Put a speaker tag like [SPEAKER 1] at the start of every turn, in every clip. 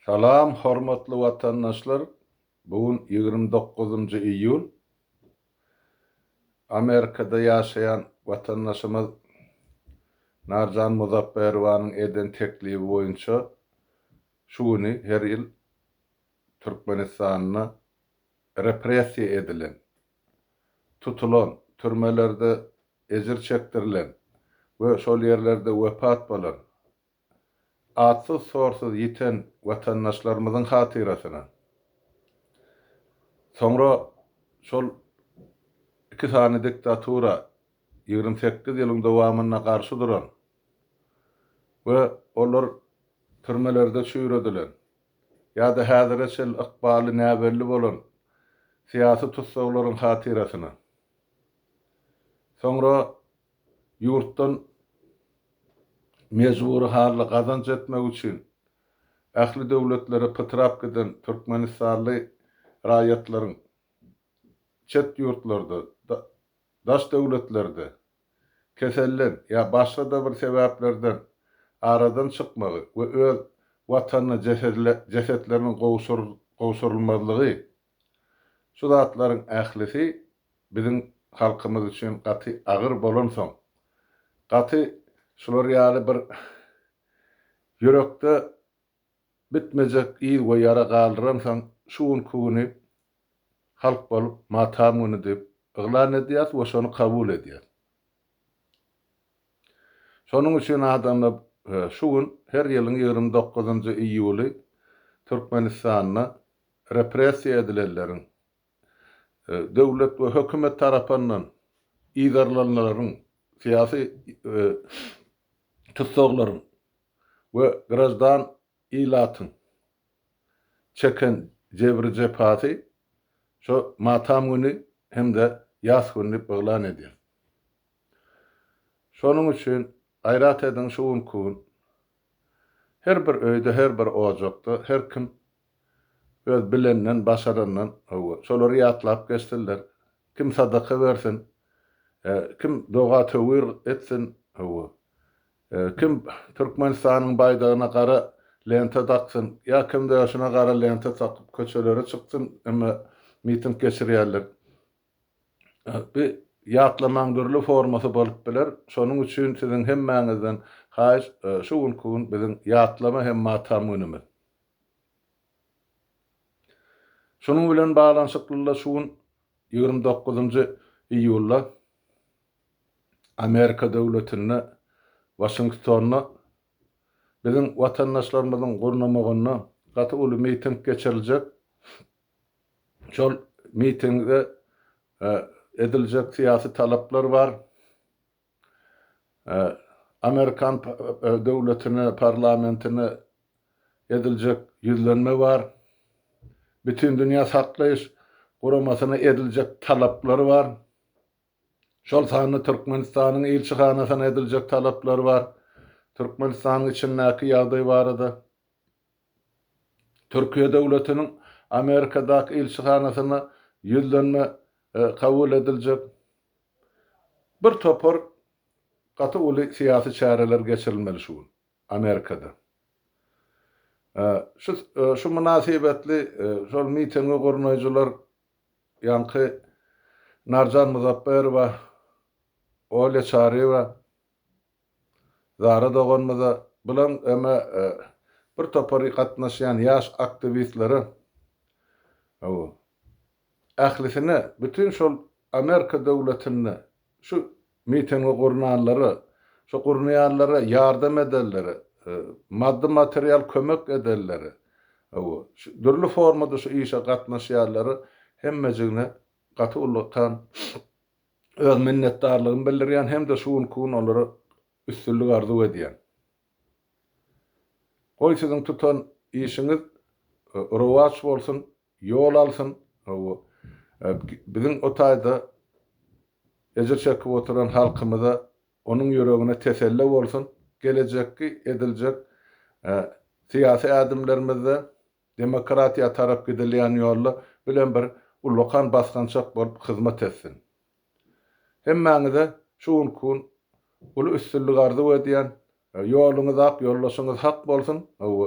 [SPEAKER 1] Salam hormatly watandaşlar bu gün 29-njy iýul Amerikada ýaşaýan watandaşymyz Narjan Muzapberowanyň eden teklibi boýunça şu güni her ýyl Türkmenistanda repressiýa edilen, tutulan, türmelerde ejir çekdirilen we şol ýerlerde wepat bolan, atsyz-sorsuz ýiten watandaşlarymyzyň hatyrasyna, soňra şol iki sany diktatura 28 ýylyň dowamynda garşy duran we olar türmelerde çüýredilen ýa-da häzire çenli ykbaly näbelli bolan syýasy tussaglaryň hatyrasyna, soňra ýurtdan mejbury halda gazanç etmek üçin ähli döwletlere pytrap giden türkmenistanly raýatlaryň çet ýurtlarda, daş döwletlerde keselden ýa başga-da bir sebäplerden aradan çykmagy we öz Watanyna jesetleriniň gowşurylmazlygy, şu zatlaryň ählisi biziň halkymyz üçin gaty agyr bolansoň, gaty şular ýaly bir ýürekde bitmejek yz we ýara galdyransoň, şu günki güni halk bolup matam güni diýip yglan edýäs we şony kabul edýäs. Şonuň üçin adamlar şu gün her ýylyň 29-njy iýuly Türkmenistanda repressiýa edilenleriň, döwlet we hökümet tarapyndan yzarlananlaryň, syýasy tussaglaryň we graždan ilatyň çeken jebri-jepasy şo matam güni hem-de ýas güni diýip yglan edýär. Şonuň üçin gaýrat ediň şu günki gün her bir öýde, her bir ojakda her kim öz bilenden, başarandan, hawa, şolary ýatlap geçsinler. Kim sadaka bersin, kim doga-töwir etsin, hawa, Kim Türkmenistanyň baýdagyna gara lenta daksyn, ýa kim döşüne gara lenta takyp köçelere çyksyn, emma miting geçirýärler. Bu ýatlamaň dürli formasy bolup biler. Şonuň üçin siziň hemmäňizden haýyş, şu günki gün biziň ýatlama hem matam günümiz. Şunuň bilen baglanyşyklyda şu gün 29-njy iýulda Amerika döwletinde, Waşingtonda biziň watandaşlarymyzyň gurnamagynda gaty uly miting geçiriljek. Şol mitingde ediljek syýasy talaplar bar. Amerikan döwletine, parlamentine ediljek ýüzlenme bar. Bütindünýä saklaýyş guramasyna ediljek talaplar bar. Şol sanda Türkmenistanyň ilçihanasyna ediljek talaplar bar. Türkmenistanyň içindäki ýagdaý barada Türkiýe döwletiniň Amerikadaky ilçihanasyna ýüzlenme kabul ediljek. Bir topar gaty uly syýasy çäreler geçirilmeli şu gün Amerikada. Şu şu mynasybetli şol mitingi gurnaýjylar Ýaňky Narjan Muzapberowa, Olýa Çaryýewa, Zara doganymyza, bulaň eme bir topary gatnaşýan ýaş aktiwistlere, hawa, ählisine, bütin şol Amerika döwletinde şu mitingi gurnanlara, şu gurnaýanlara ýardam edenlere, maddy-material kömek edenlere, hawa, şu dürli formada şu işe gatnaşýanlara hemmejigine gaty ullakan öz minnetdarlygymy bildirýän hem-de şu günki gün olara üstünlik arzuw edýän. Goý siziň tutan işiňiz rowaç bolsun, ýol alsyn, hawa, biziň o taýda ejir çekip oturan halkymyza, onuň ýüregine teselle bolsun, gelejekki ediljek syýasy ädimlerimizde, demokratiýa tarap gidilýän ýolda bilen bir ullakan basgançak bolup hyzmat etsin. Hemmäňize şu günki gün uly üstünlik arzuw edýän. Ýoluňyz ak, ýoldaşyňyz hak bolsun. Hawa.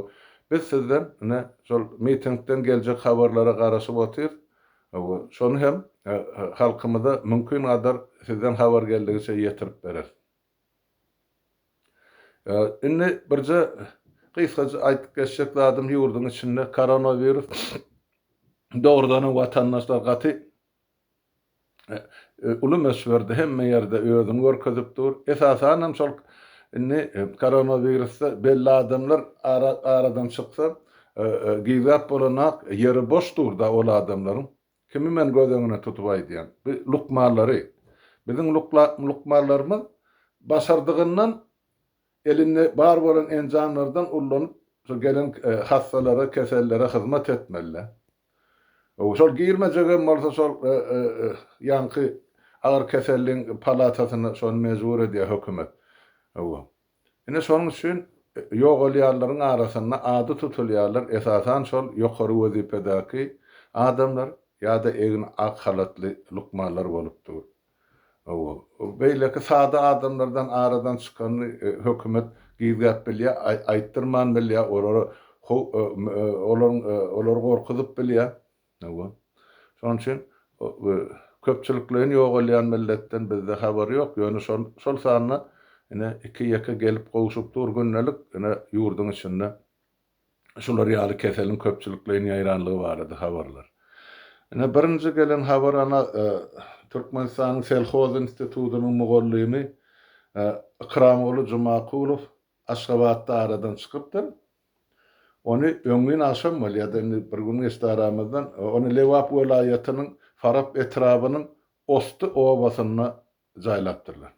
[SPEAKER 1] Biz sizden ine şol mitingden geljek habarlara garaşyp otyrys. Şony hem halkymyza mümkin gadar sizden habar geldigiçe ýetirip bereris. Indi birje gysgaça aýdyp geçjek zadym ýurduň içinde koronawirus dogrudanam watandaşlar gaty uly möçberde hemme ýerde özüni görkezip dur. Esasanam şol indi koronawirusda belli adamlar aradan çyksa gizläp bolanak ýeri boş dur-da ol adamlaryň. Kimi men göz öňüne tutup aýdýan? Bu lukmanlary. Biziň lukmanlarymyz başardygyndan elinde bar bolan enjamlardan ullanyp şu gelen hassalara, kesellere hyzmat etmeli-dä. Şol girmejegem bolsa şol ýaňky agyr keselliň palatasyna şony mejbur edýär hökümet. Hawa. Ine şonuň üçin ýogalýanlaryň arasynda ady tutulýanlar esasan şol ýokary wezipedäki adamlar ýa-da egni ak halatly lukmanlar bolup dur. Hawa, beýleki sada adamlardan aradan çykanyny hökümet gizläp bilýär, aýtdyrman bilýär, olara olaryň olary gorkuzyp bilýär. Hawa. Şonuň üçin köpçülikleýin ýogalýan milletden bizde habar ýok, ýöne şol şol sanda ine iki-ýeke gelip gowşup dur gündelik ine ýurduň içinde şular ýaly keseliň köpçülikleýin ýaýranlygy barada habarlar. Ine birinji gelen habar ana Türkmenistanyň Selhoz institutynyň mugallymy Ykramguly Jumakulow Aşgabatda aradan çykypdyr. Ony öňňin agşam bolýar-da, indi bir gün geçdi aramyzdan. Ony Lebap welaýatynyň Farap etrabynyň Osty obasynda jaýlapdyrlar.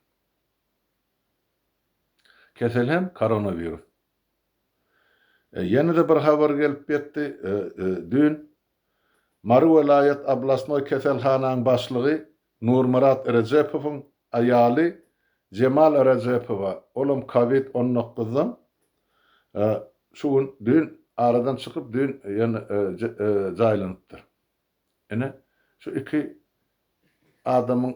[SPEAKER 1] Kesel hem koronawirus. Ýene-de bir habar gelip ýetdi. Düýn Mary welaýat oblastnoý keselhanaň başlygy Nurmyrat Rejepowyň aýaly Jemal Rejepowa, olam kowid on dokuzdan şu gün, düýn aradan çykyp, düýn ýene jaýlanypdyr. Ine, şu iki adamyň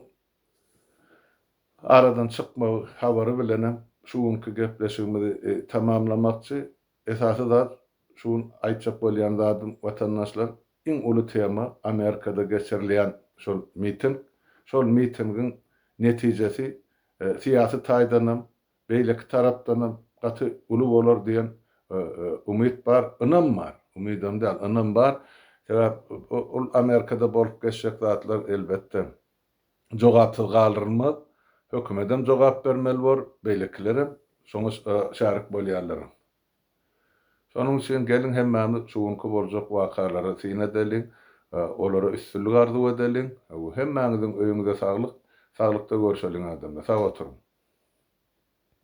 [SPEAKER 1] aradan çykmagy habary bilenem şu günki gepleşigimizi tamamlamakçy. Esasy zat, şu gün aýtjak bolýan zadym, watandaşlar, iň uly tema Amerikada geçirilýän şol miting. Şol mitingiň netijesi syýasy taýdanam, beýleki tarapdanam gaty uly bolar diýen umyt bar, ynam bar, umydam däl, ynam bar. Sebäp ol Amerikada bolup geçjek zatlar elbetde jogapsyz galdyrylmaz. Hökümedem jogap bermeli bor, beýlekilerem, şoňa şärik bolýanlaram. Şonuň üçin geliň hemmämiz şu günki boljak wakalara syn edeliň, olara üstünlik arzuw edeliň. Hemmäňiziň öýüňize saglyk, saglykda görşeliň adamlar. Sag oturyň.